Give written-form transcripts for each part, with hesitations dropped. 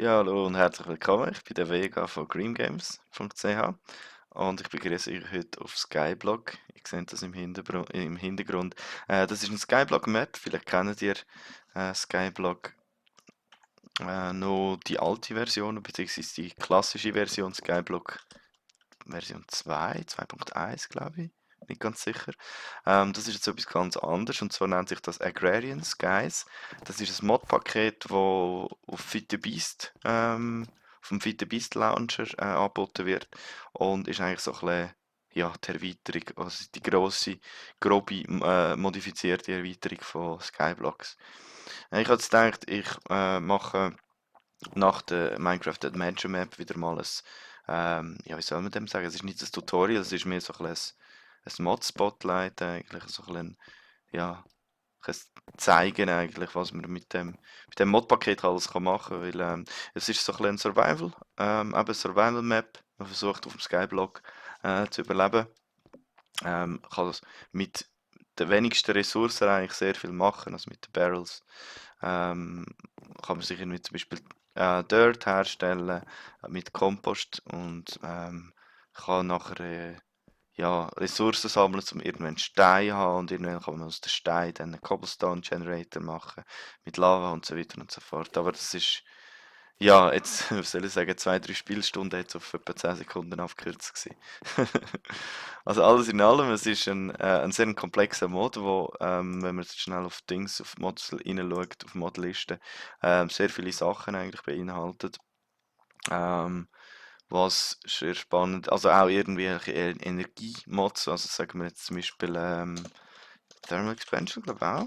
Ja, hallo und herzlich willkommen. Ich bin der Vega von greengames.ch und ich begrüße euch heute auf Skyblock. Ihr seht das im Hintergrund. Das ist eine Skyblock-Map. Vielleicht kennt ihr Skyblock noch die alte Version, beziehungsweise die klassische Version Skyblock Version 2, 2.1, glaube ich. Nicht ganz sicher. Das ist jetzt etwas ganz anderes und zwar nennt sich das Agrarian Skies. Das ist ein Mod-Paket, das auf Fit the Beast, vom Fit the Beast Launcher angeboten wird und ist eigentlich so ein bisschen, ja, die Erweiterung, also die grosse, grobe, modifizierte Erweiterung von Skyblocks. Ich habe jetzt gedacht, ich mache nach der Minecraft Adventure Map wieder mal ja, wie soll man dem sagen? Es ist nicht ein Tutorial, es ist mehr so ein bisschen ein Mod-Spotlight eigentlich, so ein bisschen, ja, ein Zeigen eigentlich, was man mit dem Mod-Paket alles kann machen kann, weil es ist so ein bisschen ein Survival, eben Survival Map, man versucht auf dem Skyblock zu überleben, kann das mit den wenigsten Ressourcen eigentlich sehr viel machen, also mit den Barrels. Ähm, kann man sich irgendwie zum Beispiel Dirt herstellen mit Kompost und kann nachher ja, Ressourcen sammeln, um irgendwann Stein zu haben und irgendwann kann man aus den Stein dann einen Cobblestone Generator machen mit Lava und so weiter und so fort. Aber das ist ja, jetzt, was soll ich sagen, 2, 3 Spielstunden jetzt auf etwa 10 Sekunden abgekürzt gewesen. Also alles in allem, es ist ein sehr komplexer Mod, wo, wenn man jetzt schnell auf Dings, auf Mods reinschaut, auf Modlisten, sehr viele Sachen eigentlich beinhaltet. Ähm, was sehr spannend, also auch irgendwelche Energiemods, also sagen wir jetzt zum Beispiel Thermal Expansion, glaube ich auch.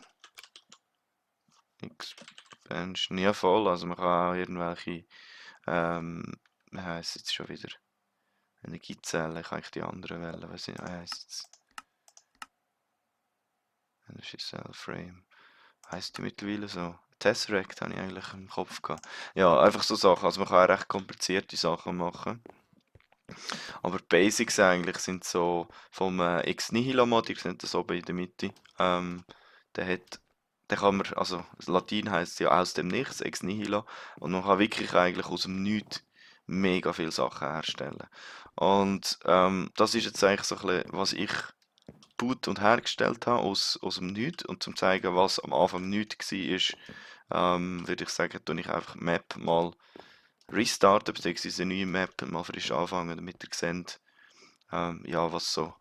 Expansion, ja voll, also man kann auch irgendwelche wie heisst jetzt schon wieder? Energiezellen, ich kann eigentlich die anderen wählen, weiß nicht, wie heisst jetzt? Energy Cell Frame. Heisst die mittlerweile so? Tesseract habe ich eigentlich im Kopf gehabt. Ja, einfach so Sachen, also man kann auch recht komplizierte Sachen machen. Aber die Basics eigentlich sind so vom Ex Nihilo Mod, ihr seht das oben in der Mitte. Der hat, der kann man, also das Latein heißt ja aus dem Nichts, Ex Nihilo, und man kann wirklich eigentlich aus dem Nichts mega viele Sachen herstellen. Und das ist jetzt eigentlich so ein bisschen, was ich gebaut und hergestellt habe aus dem Nichts. Und zum zeigen, was am Anfang nichts war, würde ich sagen, tue ich einfach die Map mal restarten, beziehungsweise eine neue Map mal frisch anfangen, damit ihr seht, ja, was so,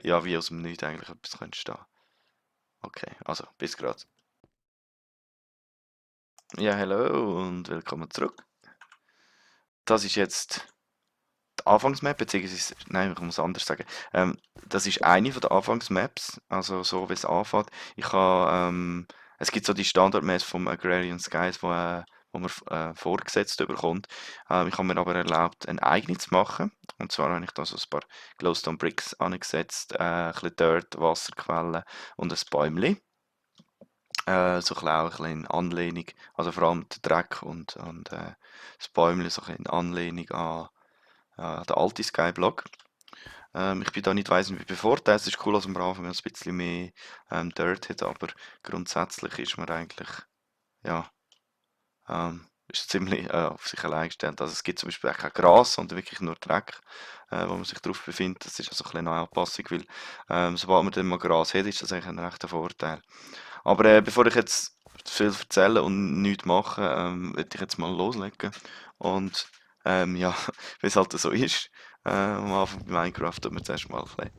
ja, wie aus dem Nichts eigentlich etwas könnte stehen. Okay, also, bis grad. Ja, hallo und willkommen zurück. Das ist jetzt die Anfangsmap, beziehungsweise, nein, ich muss anders sagen. Das ist eine von den Anfangsmaps, also so wie es anfängt. Es gibt so die Standardmaps vom Agrarian Skies, wo man vorgesetzt bekommt. Ich habe mir aber erlaubt, eine eigene zu machen. Und zwar habe ich da so ein paar Glowstone Bricks angesetzt, ein bisschen Dirt, Wasserquellen und ein Bäumchen. So ein bisschen in Anlehnung, also vor allem der Dreck und das Bäumchen so ein bisschen in Anlehnung an den alten Skyblock. Ich bin da nicht weiss wie bevorteilt. Es ist cool, dass man am Anfang ein bisschen mehr Dirt hat, aber grundsätzlich ist man eigentlich, ja, ist ziemlich auf sich allein gestellt. Also es gibt zum Beispiel auch kein Gras, sondern wirklich nur Dreck, wo man sich drauf befindet. Das ist also ein bisschen eine Anpassung, weil sobald man dann mal Gras hat, ist das eigentlich ein rechter Vorteil. Aber bevor ich jetzt viel erzähle und nichts mache, würde ich jetzt mal loslegen. Und ja, wie es halt so ist, am Anfang bei Minecraft tut man zuerst mal ein bisschen,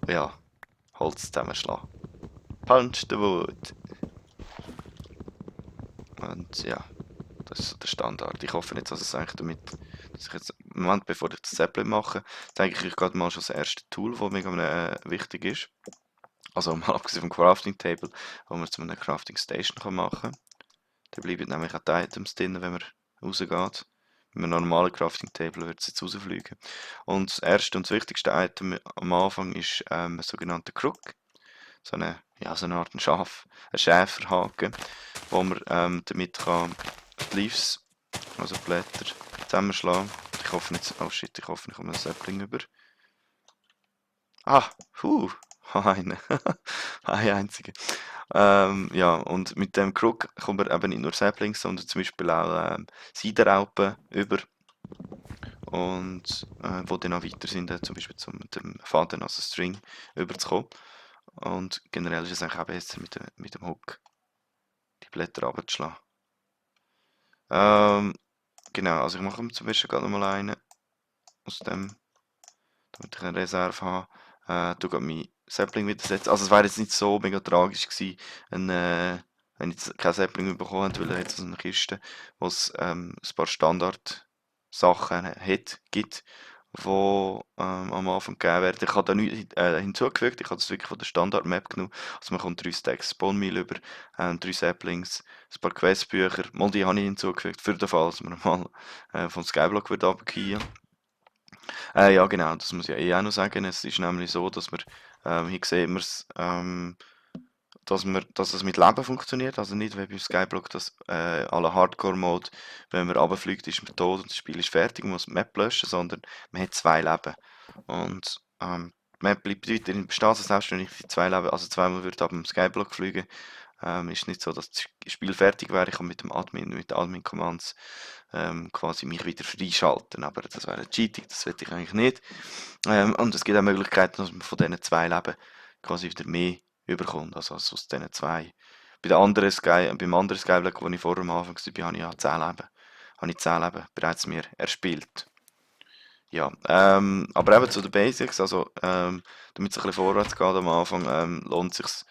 ja, Holz zusammenschlagen. Punch the wood. Und ja, das ist so der Standard. Ich hoffe jetzt, dass es eigentlich damit, dass ich jetzt, im Moment, bevor ich das Zeppelin mache, denke ich gerade mal schon das erste Tool, das mega wichtig ist. Also mal abgesehen vom Crafting Table, wo man zu einer Crafting Station machen kann. Da bleiben nämlich auch die Items drin, wenn man rausgeht. Mit einem normalen Crafting Table wird es jetzt rausfliegen. Und das erste und das wichtigste Item am Anfang ist ein sogenannter Crook. So eine, ja, so eine Art ein Schäferhaken, wo man damit kann die Leaves, also die Blätter, zusammenschlagen. Ich hoffe nicht, oh shit, ich hoffe, ich komme einen Sapling über. Ah, Einen. Einen einzigen. Ja, und mit dem Crook kommt man eben nicht nur Saplings, sondern zum Beispiel auch Seidenraupen über und wo dann auch weiter sind, zum Beispiel zum, mit dem Faden, also String, überzukommen. Und generell ist es eigentlich auch besser mit dem Hook die Blätter runterzuschlagen. Ähm, genau, also ich mache zum Beispiel gerade noch mal einen aus dem, damit ich eine Reserve habe. Tu gerade mein Sapling wieder setzen. Also es wäre jetzt nicht so mega tragisch gewesen, wenn ich jetzt kein Sapling bekommen hätte, weil er jetzt so eine Kiste, wo es ein paar Standard-Sachen gibt, wo am Anfang gegeben werden. Ich habe da nichts hinzugefügt, ich habe das wirklich von der Standard-Map genommen. Also man kommt 3 Stacks Bone Meal über, 3 Saplings, ein paar Questbücher. Mal die habe ich hinzugefügt, für den Fall, dass man mal vom Skyblock wird runterfallen. Ja, genau, das muss ich ja eh auch noch sagen. Es ist nämlich so, dass wir, hier sehen wir es, dass es mit Leben funktioniert. Also nicht wie bei Skyblock, dass alle Hardcore-Mode, wenn man runterfliegt, ist man tot und das Spiel ist fertig, man muss die Map löschen, sondern man hat 2 Leben. Und die Map bleibt weiterhin bestehen, also selbst wenn ich die 2 Leben, also zweimal würde ab dem Skyblock fliegen, ist nicht so, dass das Spiel fertig wäre. Ich kann mit dem Admin, mit den Admin-Commands quasi mich wieder freischalten. Aber das wäre Cheating, das will ich eigentlich nicht. Und es gibt auch Möglichkeiten, dass man von diesen 2 Leben quasi wieder mehr überkommt. Also aus diesen 2. Beim anderen Skyblock, wo ich vorher am Anfang war, habe ich ja 10 Leben. Habe ich 10 Leben bereits mir erspielt. Ja, aber eben zu den Basics, also damit es ein bisschen vorwärts geht am Anfang, lohnt es sich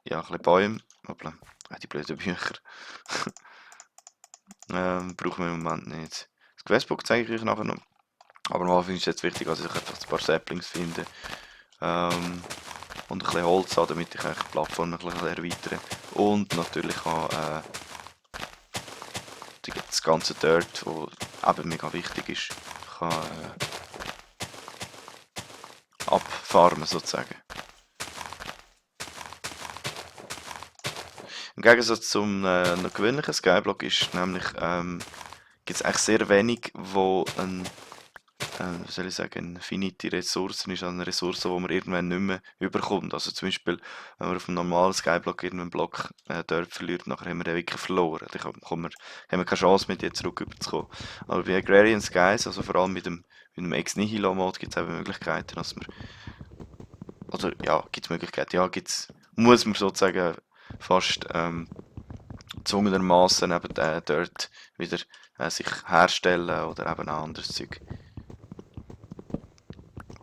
ja, ein bisschen Bäume, hoppla, die blöden Bücher, brauchen wir im Moment nicht. Das Questbook zeige ich euch nachher noch, aber am Anfang ist es jetzt wichtig, dass ich einfach ein paar Saplings finde und ein bisschen Holz habe, damit ich die Plattform ein bisschen erweitere und natürlich auch das ganze Dirt, das eben mega wichtig ist, kann abfarmen sozusagen. Im Gegensatz zum noch gewöhnlichen Skyblock ist nämlich, gibt es eigentlich sehr wenig, wo wie soll ich sagen, eine finite Ressourcen ist, also eine Ressource, die man irgendwann nicht mehr überkommt. Also zum Beispiel, wenn man auf einem normalen Skyblock irgendeinen Block dort verliert, nachher haben wir den wirklich verloren. Dann haben wir keine Chance mehr, die zurück überzukommen. Aber bei Agrarian Skies, also vor allem mit dem Ex Nihilo Mode, gibt es eben Möglichkeiten, dass man, oder ja, gibt es Möglichkeiten, ja, muss man sozusagen fast gezwungenermaßen eben dort wieder sich herstellen oder eben ein anderes Zeug.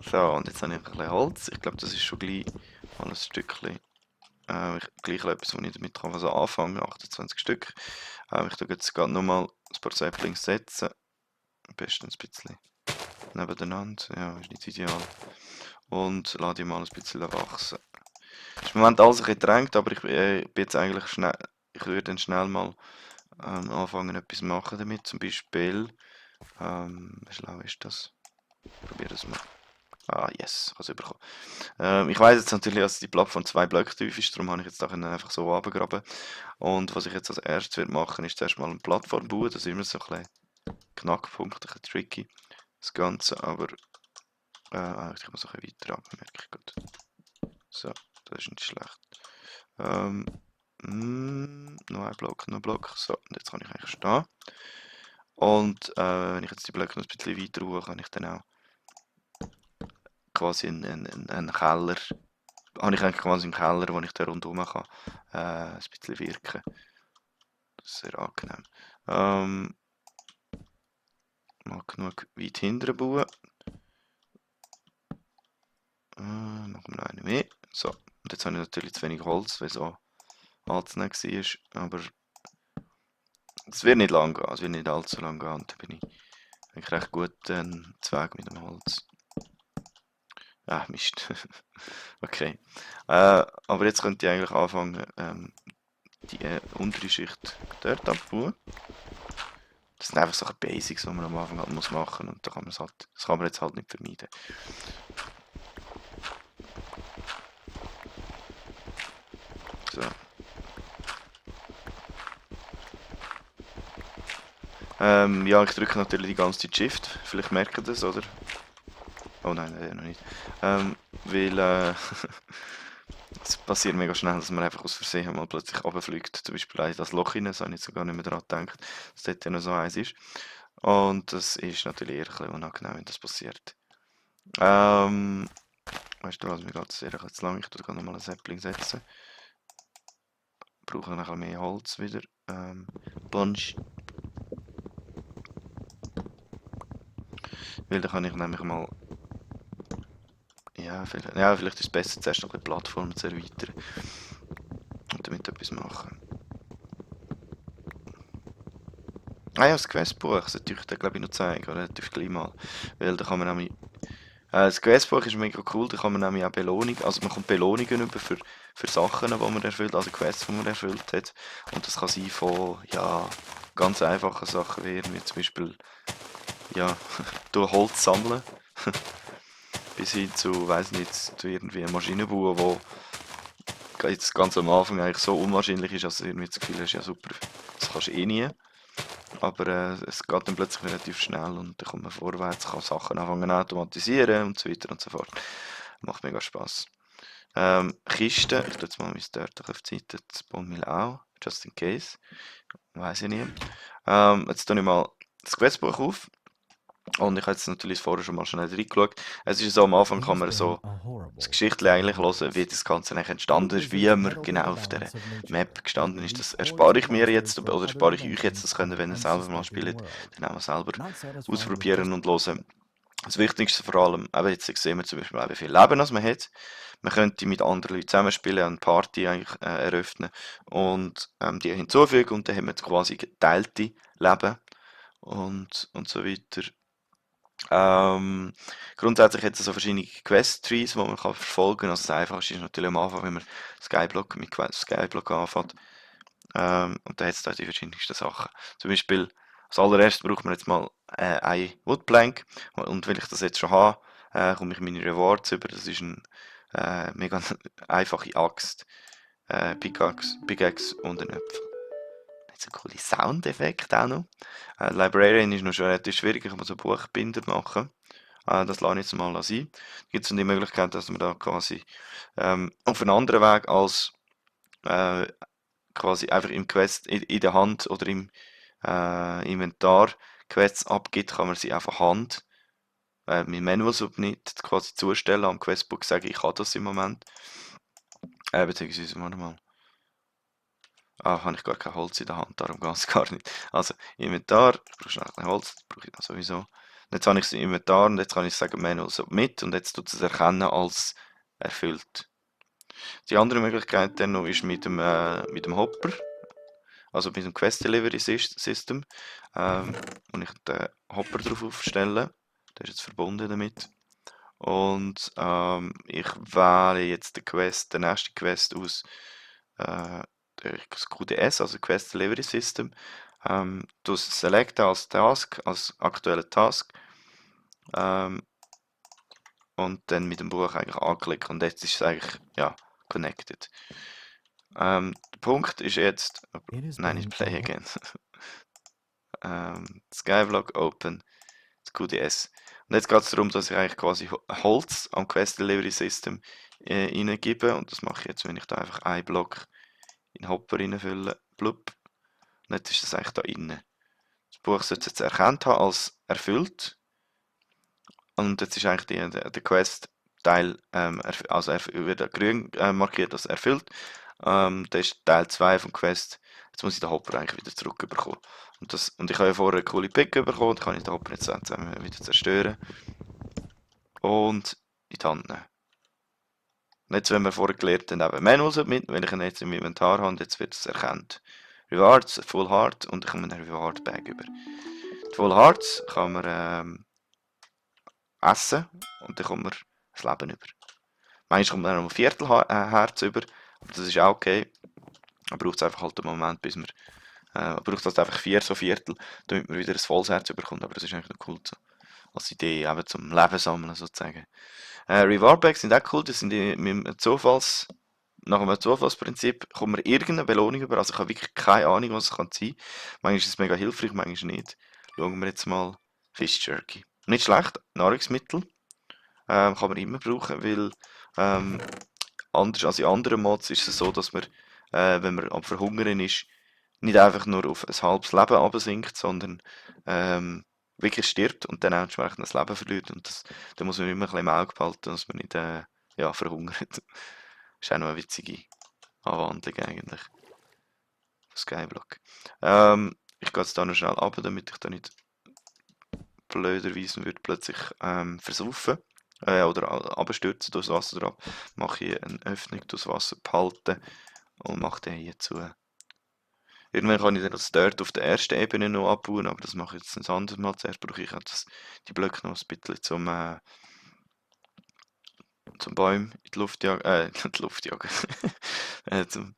So, und jetzt habe ich ein bisschen Holz. Ich glaube, das ist schon gleich mal ein Stückchen. Gleich etwas, wo ich damit kann also anfangen kann. 28 Stück. Ich tue jetzt gerade nochmal ein paar Saplings setzen. Am besten ein bisschen nebeneinander. Ja, ist nicht ideal. Und lasse die mal ein bisschen wachsen. Ist im Moment alles ein bisschen gedrängt, aber ich bin jetzt eigentlich schnell. Ich würde dann schnell mal anfangen, etwas machen damit. Zum Beispiel. Wie schlau ist das? Ich probiere das mal. Ah, yes, ich habe es bekommen. Ich weiss jetzt natürlich, dass die Plattform 2 Blöcke tief ist, darum habe ich jetzt da einfach so runtergraben. Und was ich jetzt als erstes werde machen, ist zuerst mal eine Plattform bauen. Das ist immer so ein bisschen Knackpunkt, ein bisschen tricky, das Ganze, aber ich muss ein bisschen weiter ab, merke ich gut. So, das ist nicht schlecht. Noch ein Block, noch ein Block. So, und jetzt kann ich eigentlich stehen. Und wenn ich jetzt die Blöcke noch ein bisschen weiter hoch, kann ich dann auch quasi einen Keller, habe ich eigentlich quasi einen Keller, wo ich da rundherum kann, ein bisschen wirken. Das ist sehr angenehm. Mal genug weit hinten bauen. Machen wir noch einen mehr. So, und jetzt habe ich natürlich zu wenig Holz, weil es auch anzunehmen war, aber es wird nicht lang gehen, es wird nicht allzu lang gehen, da bin ich eigentlich recht gut Zweig mit dem Holz. Ah, Mist. Okay. Aber jetzt könnte ich eigentlich anfangen, die untere Schicht dort abbauen. Das sind einfach solche Basics, die man am Anfang halt muss machen und da kann man halt, das kann man jetzt halt nicht vermeiden. So. Ja, ich drücke natürlich die ganze Zeit Shift, vielleicht merkt ihr das, oder? Oh nein, noch nicht. Weil es passiert mega schnell, dass man einfach aus Versehen mal plötzlich runterfliegt. Zum Beispiel in das Loch rein, das habe ich jetzt gar nicht mehr daran gedacht, dass dort ja noch so eins ist. Und das ist natürlich eher ein bisschen unangenehm, wenn das passiert. Weißt du was, mir geht es eher zu lang. Ich tue gerade nochmal ein Sapling setzen. Brauche noch ein bisschen mehr Holz wieder. Bunch. Weil dann kann ich nämlich mal. Ja, vielleicht ist es besser, zuerst noch ein bisschen Plattformen zu erweitern. Und damit etwas machen. Ah ja, das Questbuch, das sollte ich dir glaube ich noch zeigen, oder? Relativ gleich mal. Weil da kann man nämlich. Das Questbuch ist mega cool, da kann man nämlich auch Belohnung, also man kommt Belohnungen über für Sachen, die man erfüllt, also Quests, die man erfüllt hat. Und das kann sein von, ja, ganz einfachen Sachen wie irgendwie zum Beispiel, ja, durch Holz sammeln, bis hin zu, weiß nicht, zu irgendwie einer Maschine bauen, wo jetzt ganz am Anfang eigentlich so unwahrscheinlich ist, dass du irgendwie das Gefühl hast, ja super, das kannst du eh nie. Aber es geht dann plötzlich relativ schnell und dann kommt man vorwärts, kann Sachen anfangen automatisieren und so weiter und so fort. Macht mega Spaß. Kisten, ich tue jetzt mal mein Dirt auf die Seite, das Bonmil auch, just in case. Weiß ich nicht. Jetzt tue ich mal das Questbuch auf. Und ich habe jetzt natürlich vorher schon mal schnell reingeschaut. Es ist so, am Anfang kann man so das Geschichtchen eigentlich hören, wie das Ganze eigentlich entstanden ist, wie man genau auf der Map gestanden ist. Das erspare ich mir jetzt, oder erspare ich euch jetzt, das könnt ihr, wenn ihr selber mal spielt, dann auch mal selber ausprobieren und hören. Das Wichtigste vor allem, eben jetzt sehen wir zum Beispiel auch, wie viel Leben man hat. Man könnte mit anderen Leuten zusammenspielen, eine Party eigentlich eröffnen und die hinzufügen und dann haben wir quasi geteilte Leben und so weiter. Grundsätzlich hat es so verschiedene Quest-Trees, die man kann verfolgen kann. Also das Einfachste ist natürlich am Anfang, wenn man Skyblock mit Skyblock anfängt. Und da hat es da die verschiedensten Sachen. Zum Beispiel, als allererstes braucht man jetzt mal eine Woodplank. Und wenn ich das jetzt schon habe, komme ich meine Rewards über. Das ist eine mega einfache Axt, Pickaxe und ein Apfel. Jetzt ein cooler Soundeffekt auch noch. Librarian ist noch schon relativ schwierig, ich muss einen Buchbinder machen. Das lasse ich jetzt mal sein. Gibt es dann die Möglichkeit, dass man da quasi auf einen anderen Weg als äh, quasi einfach im Quest in der Hand oder im Inventar Quests abgibt, kann man sie einfach Hand mit Manual Submit quasi zustellen am Questbook sagen, ich habe das im Moment. Beziehungsweise, warte mal. Habe ich gar kein Holz in der Hand, darum geht es gar nicht. Also, Inventar, ich brauche schnell ein Holz, das brauche ich noch sowieso. Und jetzt habe ich es im Inventar und jetzt kann ich sagen Manual Submit und jetzt tut es erkennen als erfüllt. Die andere Möglichkeit dann noch ist mit dem Hopper, also mit dem Quest Delivery System, und ich den Hopper drauf aufstelle. Der ist jetzt verbunden damit. Und ich wähle jetzt den nächsten Quest aus das QDS, also Quest Delivery System. Du selecten als Task, als aktuellen Task und dann mit dem Buch eigentlich anklicken und jetzt ist es eigentlich ja, connected. Der Punkt ist jetzt, nein, nicht Play again. Skyblock Open, das QDS. Und jetzt geht es darum, dass ich eigentlich quasi Holz am Quest Delivery System reingebe und das mache ich jetzt, wenn ich da einfach einen Block in den Hopper reinfülle, blub, und jetzt ist das eigentlich da innen. Das Buch sollte es jetzt erkannt haben als erfüllt und jetzt ist eigentlich der Quest-Teil, also wird grün markiert als erfüllt. Das ist Teil 2 vom Quest. Jetzt muss ich den Hopper eigentlich wieder zurückbekommen. Und ich habe ja vorher eine coole Pick bekommen, dann kann ich den Hopper jetzt zusammen wieder zerstören und in die Hand nehmen. Und jetzt, wenn wir vorher gelernt haben, eben Manual Submit, wenn ich ihn jetzt im Inventar habe, und jetzt wird es erkannt. Rewards, Full Heart und ich komme einen Reward Bag über. Die Full Hearts kann man essen und dann kommt man das Leben über. Manchmal kommt man noch ein Viertelherz über, aber das ist auch okay. Man braucht es einfach halt einen Moment, bis man braucht halt einfach 4 so Viertel, damit man wieder ein volles Herz überkommt, aber das ist eigentlich noch cool so. Als Idee, eben zum Leben sammeln sozusagen. Reward Bags sind auch cool, das sind nach einem Zufallsprinzip kommt man irgendeine Belohnung über, also ich habe wirklich keine Ahnung, was es kann sein. Manchmal ist es mega hilfreich, manchmal nicht. Schauen wir jetzt mal Fish Jerky. Nicht schlecht, Nahrungsmittel. kann man immer brauchen, weil ähm, anders als in anderen Mods ist es so, dass man, wenn man am Verhungern ist, nicht einfach nur auf ein halbes Leben absinkt, sondern wirklich stirbt und dann auch entsprechend das Leben verliert. Und da muss man immer ein bisschen im Auge behalten, dass man nicht ja, verhungert. Ist auch noch eine witzige Anwandlung eigentlich. Skyblock. Ich gehe jetzt da noch schnell runter, damit ich da nicht blöderweise würde plötzlich versaufen oder abstürzen durchs Wasser drauf. Mache ich eine Öffnung durchs Wasser behalten und mache den hier zu. Irgendwann kann ich dann das Dirt auf der ersten Ebene noch abbauen, aber das mache ich jetzt ein anderes Mal. Zuerst brauche ich die Blöcke noch ein bisschen zum Bäume in die Luft jagen, nicht die Luft jagen, zum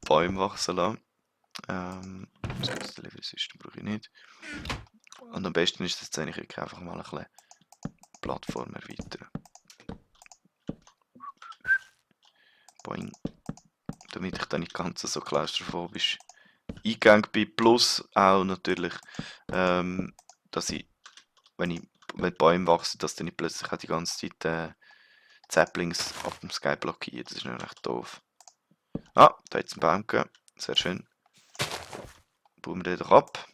Bäume wachsen lassen. Das Delivery System brauche ich nicht. Und am besten ist es jetzt eigentlich wirklich einfach mal ein bisschen Plattform erweitern. Boing. Damit ich dann nicht ganz so klaustrophobisch eingegangen bin. Plus auch natürlich, dass ich, wenn die Bäume wachsen, dass dann nicht plötzlich auch die ganze Zeit Saplings auf dem Sky blockieren. Das ist noch recht doof. Ah, da hat es einen Baum gegeben. Sehr schön. Bauen wir den doch ab.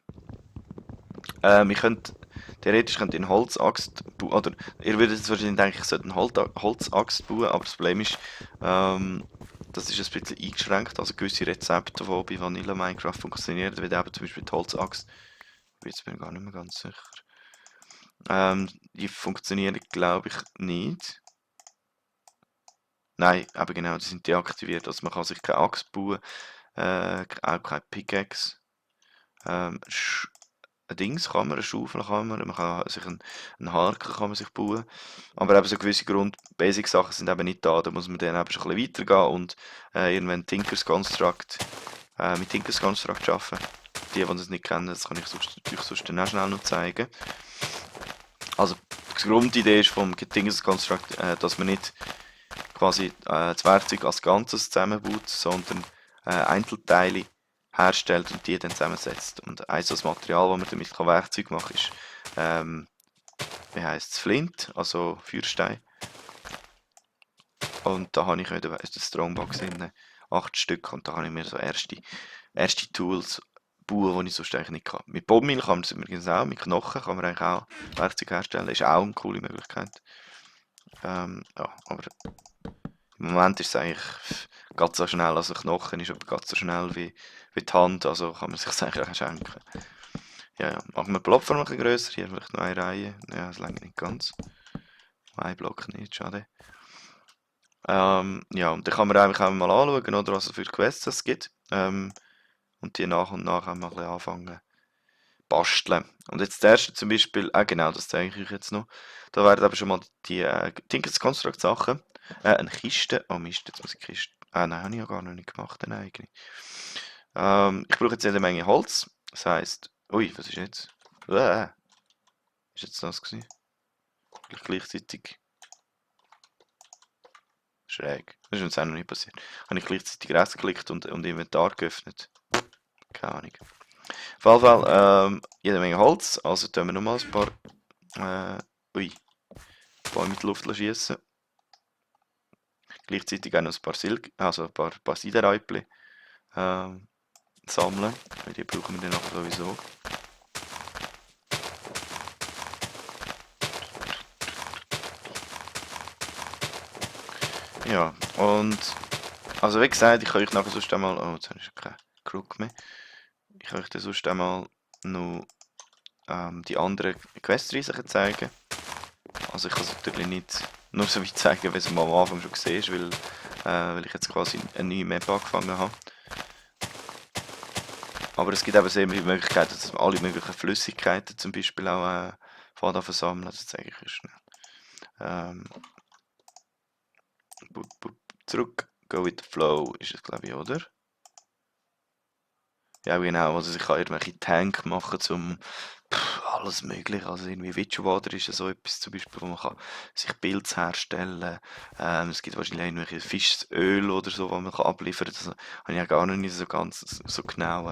Theoretisch könnt ihr eine Holzaxt bauen, oder ihr würdet jetzt wahrscheinlich denken, ich sollte eine Holzaxt bauen, aber das Problem ist, das ist ein bisschen eingeschränkt, also gewisse Rezepte, die bei Vanilla Minecraft funktionieren, wie eben zum Beispiel die Holzaxt, jetzt bin ich gar nicht mehr ganz sicher, die funktionieren glaube ich nicht. Nein, aber genau, die sind deaktiviert, also man kann sich keine Axt bauen, auch keine Pickaxe, ein Dings kann man, eine Schaufel kann man kann sich einen Haken kann man sich bauen. Aber eben so gewisse Basic-Sachen sind eben nicht da. Da muss man dann eben schon ein bisschen weitergehen und irgendwann mit Tinkers Construct arbeiten. Die das nicht kennen, das kann ich euch sonst dann auch schnell noch zeigen. Also die Grundidee ist vom Tinkers Construct, dass man nicht quasi das Werkzeug als Ganzes zusammenbaut, sondern Einzelteile herstellt und die dann zusammensetzt. Und eins das Material, das man damit Werkzeug machen kann, ist, wie heisst es, Flint, also Feuerstein. Und da habe ich in der Strongbox drin 8 Stück und da habe ich mir so erste Tools bauen, die ich sonst eigentlich nicht kann. Mit Bombmehl kann man es übrigens auch, mit Knochen kann man eigentlich auch Werkzeug herstellen, ist auch eine coole Möglichkeit. Ja, aber im Moment ist es eigentlich geht so schnell, also Knochen ist aber so schnell wie die Hand, also kann man sich das eigentlich auch schenken. Ja, ja. Machen wir die Plattform ein bisschen grösser, hier vielleicht noch eine Reihe. Ja, das lange nicht ganz. Ein Block nicht, schade. Ja, und dann kann man einfach auch mal anschauen, oder, was es für Quests es gibt. Und die nach und nach ein bisschen anfangen basteln. Und jetzt das erste zum Beispiel, genau, das zeige ich euch jetzt noch. Da werden aber schon mal die Tinkers Construct Sachen. Eine Kiste. Oh Mist, jetzt muss ich Kiste. Nein, habe ich ja gar noch nicht gemacht, eine eigene. Ich brauche jetzt jede Menge Holz. Das heisst, ui, was ist jetzt? Ist jetzt das gewesen? Gleichzeitig. Schräg. Das ist uns auch noch nicht passiert. Habe ich gleichzeitig rechts geklickt und Inventar geöffnet. Keine Ahnung. Auf jeden Fall jede Menge Holz. Also tun wir nochmal ein paar Bäume in die Luft schießen. Gleichzeitig auch noch ein paar also ein paar Seidenräupli sammeln. Weil die brauchen wir dann auch sowieso. Ja, und also wie gesagt, ich kann euch nachher sonst einmal, oh, jetzt habe ich keinen Krug mehr. Ich kann euch dann sonst einmal noch die anderen Quest-Risiken zeigen. Also ich kann es natürlich nicht nur so weit zeigen, wie es am Anfang schon gesehen ist, weil ich jetzt quasi eine neue Map angefangen habe. Aber es gibt eben sehr viele Möglichkeiten, dass man alle möglichen Flüssigkeiten zum Beispiel auch versammeln. Das zeige ich euch schnell. Zurück, go with the flow ist es glaube ich, oder? Ja genau, also ich kann irgendwelche Tank machen zum alles mögliche, also irgendwie Witchwater ist ja so etwas zum Beispiel, wo man kann sich Pilze herstellen kann. Es gibt wahrscheinlich irgendwelche Fischöl oder so, was man kann abliefern kann. Das habe ich ja gar noch nicht so ganz so genau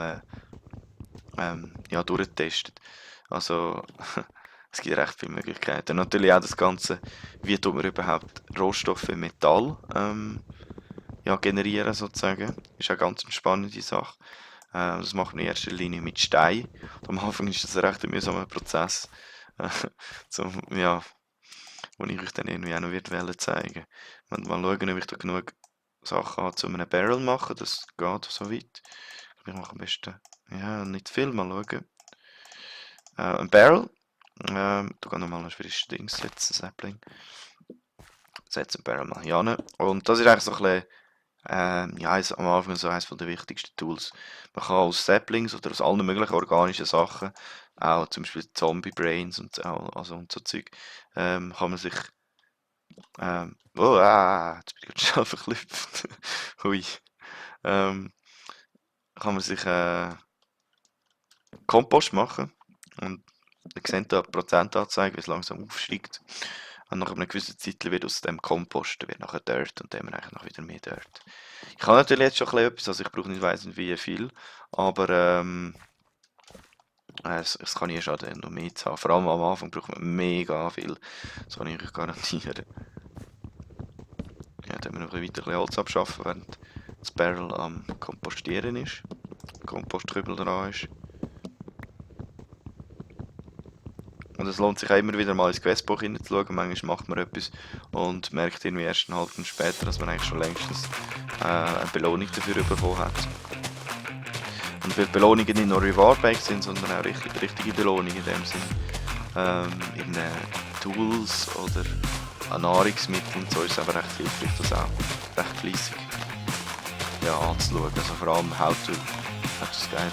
ja, durchgetestet. Also Es gibt recht viele Möglichkeiten. Natürlich auch das Ganze, wie tut man überhaupt Rohstoffe, Metall ja, generieren sozusagen. Ist auch ganz eine spannende Sache. Das macht man in erster Linie mit Stein. Und am Anfang ist das ein recht mühsamer Prozess, äh, ja, wo ich euch dann irgendwie auch noch wird wollen zeigen. Mal schauen, ob ich da genug Sachen habe, um einem Barrel machen. Das geht so weit. Ich mache am besten, ja, nicht viel, mal schauen. Ein Barrel. Da kann nochmal ein frisches Ding setzen, Sapling. Setze ein Barrel mal hier hin. Und das ist eigentlich so ein bisschen, ja, am Anfang so eines der wichtigsten Tools. Man kann aus Saplings oder aus allen möglichen organischen Sachen, auch zum Beispiel Zombie Brains und, also und so Zeug, kann man sich, jetzt bin ich gerade schnell verklüpft. Hui. Ähm, kann man sich Kompost machen. Und ihr seht da die Prozentanzeige, wie es langsam aufsteigt. Und nach einer gewissen Zeit wird aus dem Kompost wird nachher Dirt und dann eigentlich noch wieder mehr Dirt. Ich habe natürlich jetzt schon ein bisschen etwas, also ich brauche nicht weiss nicht wie viel, aber es kann nie schaden, noch mehr zu haben. Vor allem am Anfang braucht man mega viel, das kann ich euch garantieren. Ja, dann müssen wir noch ein bisschen Holz abschaffen, während das Barrel am Kompostieren ist, der Kompostkübel dran ist. Und es lohnt sich auch immer wieder mal ins Questbuch hineinzuschauen. Manchmal macht man etwas und merkt irgendwie erst eine halbe Stunde später, dass man eigentlich schon längstens eine Belohnung dafür bekommen hat. Und weil Belohnungen nicht nur Reward-based sind, sondern auch richtige Belohnungen in dem Sinn. In Tools oder an Nahrungsmitteln und so ist es aber recht hilfreich, das auch recht fleissig ja, anzuschauen. Also vor allem How to Scale.